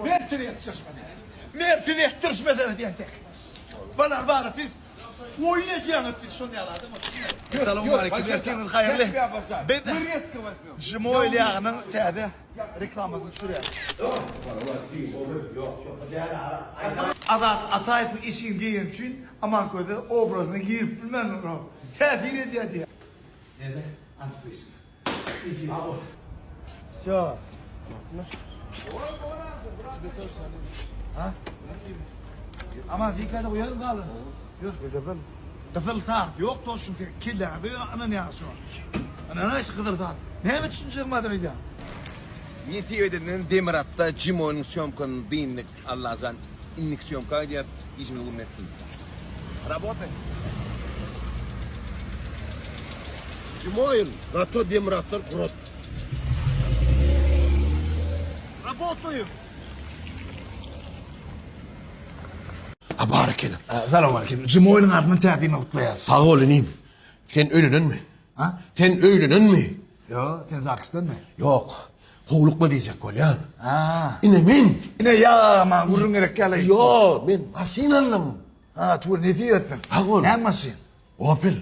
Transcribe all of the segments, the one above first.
Men sizi etdirişmedi. Men sizi etdirişmesene diýen tek. Bana bari siz oýun edýäňiz siz şony ýaly adam. Salam aleyküm. Ertiriňiz haýyrly. Biz Jimoýl ýagynyň täze reklamasyny düşürýäris. Azat Ataýewiň eşigini geýeni üçin Aman Köse obrazyna girip bilmän täsir edýär diýýär. Näde? Antifriz. Всё. Ha? Aman zikada goýalım galy. Ýör. Gyzyl. Gyzyl sart ýok toşun kelläňde ynanýar şu. Ynanaý şu gyzyl sart. Näme düşünjek madar öýdýän? Nesip edenden demir atda Jimonyň sýomkany dyndyk Allajan indiki sýomka gidýäs işimiz ugruna etsin. Rabotay. Jimoýyl, zato demir atlar gurat. Rabotaýym. A bar ekeni. Salowmaleýkim. Jimoýylyň adyndan täze ýylyňy gutlaýas. Sag bol inim. Sen öýlenenmi? Ha? Sen öýlenenmi? Ýok, sen zaksdanmy? Ýok. Howlukma diýjek bolýan. Ha. Ine men. Ine ýa maňa gürrüň gerek ýaly. Ýok, men maşyn aldym. Ha, tüwel nesip etsin. Sag bol. Näme maşyn? Opel.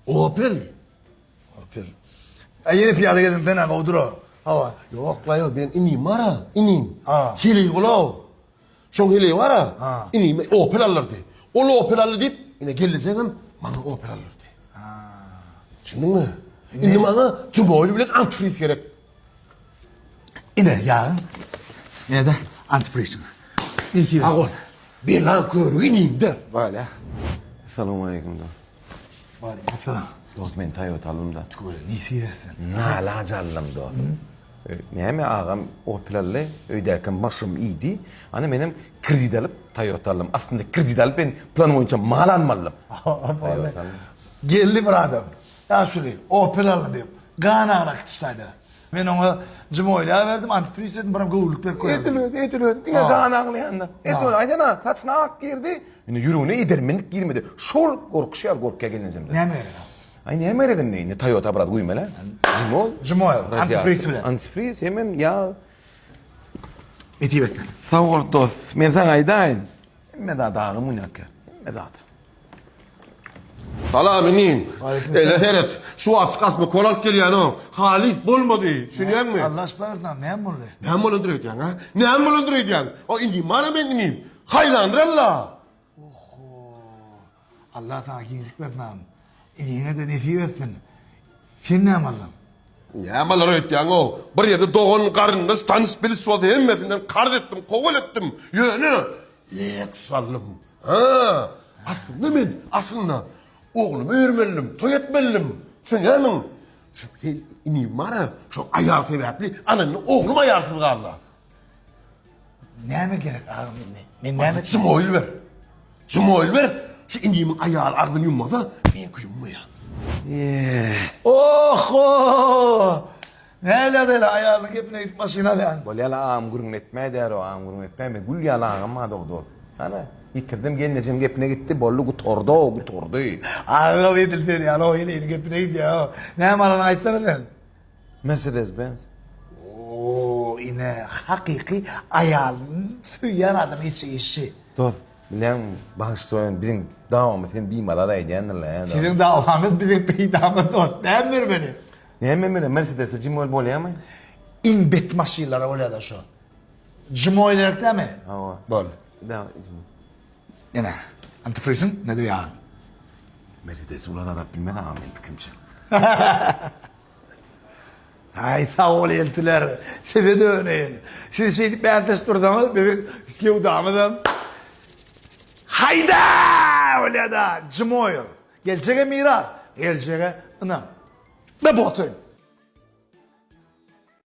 Opel. Opel. A ýene pyýada gezin sen aga odur. Hawa. Ýok la ýok, men inim bar-a, inim. Ha. Heleý gulaw. Şoň heleýi bar-a. Ha. Inime Opel aldyrdy. Ol Opel aldy diýip, ine gelnejeňem maňa Opel aldyrdy. Ha. Düşündiňmi? Indi maňa Jumoýl bilen antifriz gerek. Ine ýagyň. Ine-de antifriziň. Nesip. Sag bol. Belaň körügi inimde. Bolýa. Salowmaleýkim dost. Waleýkim salam. Dost men Toyota aldym da. Tüwel nesip etsin. Nalaç aldym dost. Näme agam Opel aldy, öýdäkim başym iýdi. Ana menem kredit alyp Toyota aldym. Aslynda kredit alyp men plan boýunça mal almalydym. Toyota aldym. Geldi bir adam. Ýaşuly, Opel aldy diýip, gan aglap gitişdi. Men oňa jimoýla berdim, antifriz berdim, biram göwünlik berip goýberdim. Edil özi, edil özi. Diňe gan aglaýanda. Edil özi. Aýdana, saçyna ak girdi. Indi ýüregine edermenlik girmedi. Şol gorkuşy ýaly gorkýar gelnejemden. Näme gerek? Aý näme gerek indi? Indi Toyota biraz güýmeli. Jimol. Jimoýl, antifriz bilen. Antifriz hemem ýag. Nesip etsin. Sag bol dost. Men saňa aýdaýyn. Hemme zat agam günäkär. Hemme zat. Salam inim. Ele seret. Şu wagt çykasymy kol alyp gelýän-ow. Halys bolmady. Düşünýäňmi? Allah şypa bersin, näme boldy? Näme bolandyr öýdýäň, ha? Näme bolandyr öýdýäň? O inim bar-a meň inim. Haýrandyr Alla. Oho. Allah saňa giňlik bersin agam. Iniňe-de nesip etsin. Sen näme aldyň? Näme alar öýtýäň-ow? Bir ýerde dogan, garyndaş, tanyş-biliş bolsa hemmesinden karz etdim, kowal etdim. Ýöne Lexus aldym. Ha, aslynda men, aslynda oglumy öýermelidim, toý etmelidim. Düşünýärmiň? Şu hel inim bar-a, şo aýal sebäpli, ana indi oglum aýalsyz galdy. Näme gerek agam indi? Men näme Jimoýyl ber. Jimoýyl ber. Şu inimiň aýaly agzyny ýummasa, meňki ýummaýar. Oho! Näle beýle aýalyň gepine gidip maşyn alýaň? Bolýa-la agam gürrüňini etmäý däro agam gürrüň etmäý men gül ýaly agam bar dost. Ana ýitirdim gelnejem gepine gitdi boldy gutardy-ow gutardy. Agam edil sen ýaly o heleýiniň gepine gidýär-ow. Näme alanyňy aýtsana sen. Mercedes Benz. Oo ine hakyky aýalyny söýýän adam etjek işi. Dost bilýäňmi bagyşlaýyn biziň dawamyz sen bimaza aýdýandyr-la ýa. Siziň dawaňyz biziň peýdamyz dost. Näme bermeli? Näme bermeli? Mercedese jimoýl bolýamy? Iň bet maşynlara bolýada şo. Jimoýl gerek dämi? Hawa. Boldy. Ine, antifriziň ne-de ýagyň. Mercedesi ulan adam bilmez agam meniň pikirimçe. Aý sag bol eltiler. Size döneýin. Siz şeýdip bäsleşip dursaňyz biziň söwdamyzam Haýda! Bolýada, Jimoýew. Geljege miras, geljege ynam. Rabotaýym.